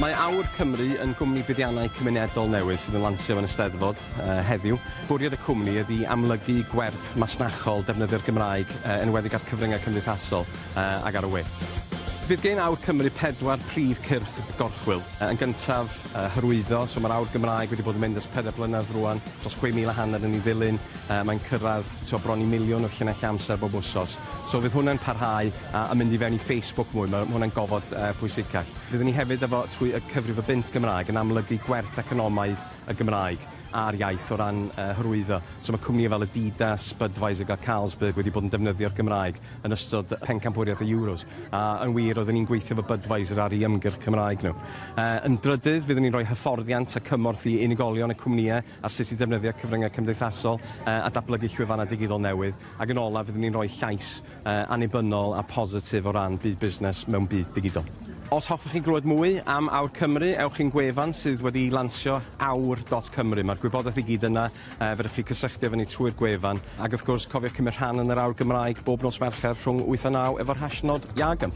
Mae Awr Cymru yn gwmni buddiannau cymunedol newydd sydd yn lansio yn y Steddfod heddiw. Bwriad y cwmni ydy amlygu gwerth masnachol defnyddio'r Gymraeg, enwedig ar cyfryngau cymdeithasol ac ar y we. Fydd gen Awr Cymru 4 prif cyrff gorchwyl. Yn gyntaf, hyrwyddo, so mae'r Awr Gymraeg wedi bod yn mynd ers 4 blynedd rŵan, dros 6,500 yn ei ddilyn, mae'n cyrraedd tua bron i 1,000,000 o llinellau amser bob wsos. So fydd hwnna'n parhau a mynd i fewn i Facebook mwy, mae hwnna'n gofod pwysicach. Fyddwn ni hefyd efo trwy y cyfrif y bunt Gymraeg yn amlygu gwerth economaidd y Gymraeg a'r iaith o ran hyrwyddo. So mae cwmnïau fel Adidas, Budweiser a Carlsberg wedi bod yn defnyddio'r Gymraeg yn ystod pencampwriaeth y Euros. A yn wir, oedden ni'n gweithio efo Budweiser ar ei ymgyrch Cymraeg nhw. Yn drydydd, fyddwn ni'n rhoi hyfforddiant a cymorth i unigolion y cwmnïau ar sut i ddefnyddio cyfryngau cymdeithasol a datblygu llwyfannau digidol newydd. Ac yn olaf, fyddwn ni'n rhoi llais annibynnol a positif o ran byd busnes mewn byd digidol. Os hoffech chi glywed mwy am Awr Cymru, ewch i'n gwefan sydd wedi lansio awr.cymru. Mae'r gwybodaeth i gyd yna, fedrwch chi cysylltu efo ni trwy'r gwefan. Ac wrth gwrs, cofiwch cymryd rhan yn yr Awr Gymraeg bob nos Fercher rhwng 8 a 9 efo'r hashnod YAGM.